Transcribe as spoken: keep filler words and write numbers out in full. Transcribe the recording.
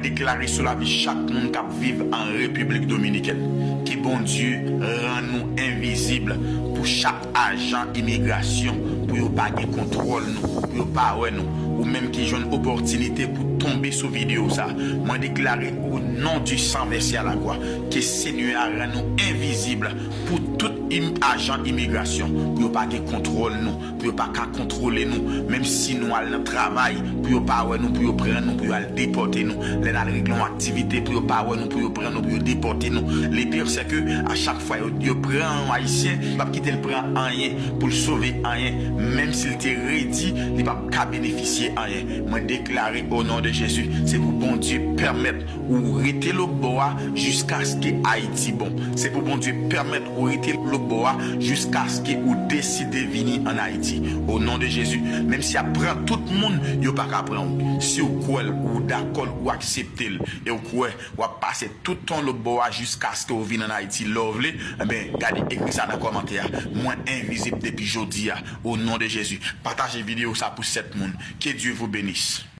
Deklare sou lavi chak moun k ap viv an Repiblik Dominikèn. Ke Bondye rann nou envizib pou chak ajan imigrasyon, pou yo pa gen kontwòl nou, pou yo pa wè nou. Ou menm ki jwenn opòtinite pou tonbe sou videyo sa, mwen deklare o non di san vèse a lakwa, ke Senyè a rann nou envizib pou tout im- ajan imigrasyon, pou yo pa gen kontwòl nou, pou yo pa ka kontwole nou, menm si nou al nan travay, pou yo pa wè nou, pou yo pran nou, pou yo al depòte nou. Lè n al regle yon aktivite, pou yo pa wè nou, pou yo pran nou, pou yo depòte nou. Le pire, c'est que a chak fwa yo, yo pran yon Ayisyen, yo p ap kite l pran anyen pou l sove anyen, menm si l te redi, li p ap ka benefisye anyen. Mwen deklare o non de Jezi, se pou Bondye pèmèt ou rete lòtbò a jiskaske Ayiti bon. Se pou Bondye pèmèt ou rete lòtbò a jiskaske ou deside vini ann Ayiti. O non de Jezi, menm si y ap pran tout moun, yo pa ka pran w. Si w kwè l, ou dakò l, ou aksepte l, e w kwè w ap pase tout tan w lòtbò a jiskaske w vin ann Ayiti lè w vle, enben, gade, ekri sa nan kòmantè a. Mwen envizib depi jodi a, o non de Jezi. Pataje videyo sa pou sèt moun. Que Dieu vous bénisse.